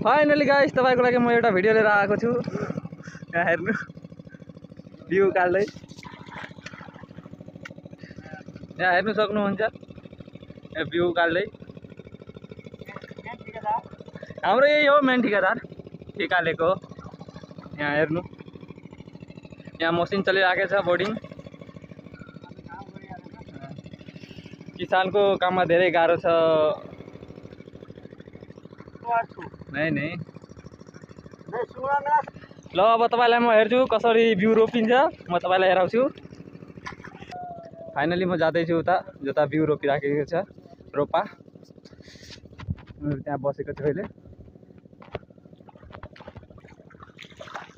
Finally guys तपाईको लागि म एउटा भिडियो लिएर आएको छु। यहाँ हेर्नु भ्यू काट्दै यहाँ हेर्नु सक्नुहुन्छ यहाँ भ्यू काट्दै हाम्रो यही हो मेन ठेकेदार ठेकालेको यहाँ हेर्नु यहाँ मसिन चलिरहेको छ बोर्डिङ किसानको काममा धेरै गाह्रो छ नहीं ल अब तपाईलाई म हेर्छु कसरी बिउ रोपिन्छ म तपाईलाई हेराउँछु। फाइनली म जाँदैछु उता जता बिउ रोपिराखेको छ रोपा त्यहाँ बसेको छु अहिले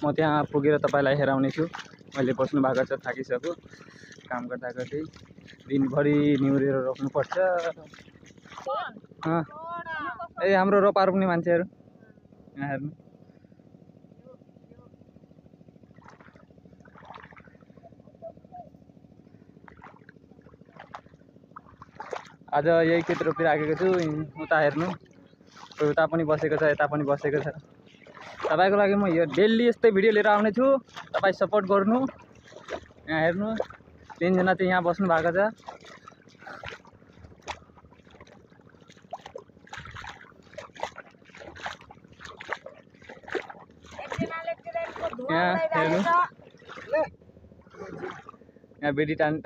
म त्यहाँ पुगेर तपाईलाई हेराउने छु। मैले बस्नु भएको छ थाकिसक्यो काम गर्दा गर्दै दिनभरि निहुरेर रोप्नुपर्छ। ए हाम्रो रोपा रोप्ने मान्छेहरू यहाँ हेर्नु आज यही खेत रोपिराखेको छु। उता हेर्नु उता पनि बसेको छ यता पनि बसेको छ। तपाईको लागि म यो डेली यस्तै भिडियो लिएर आउने छु। तपाई सपोर्ट गर्नु। यहाँ हेर्नु तीनजना चाहिँ यहाँ बस्नु भएको छ। यहाँ हेर्नु यहाँ बेडी टान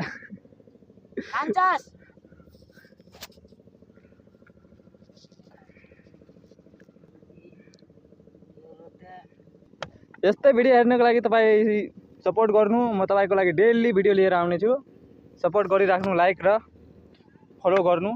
यस्तै भिडियो हेर्नको लागि तपाईँ सपोर्ट गर्नु। म तपाईको लागि डेली भिडियो लिएर आउने छु। सपोर्ट गरिराख्नु लाइक र फलो गर्नु।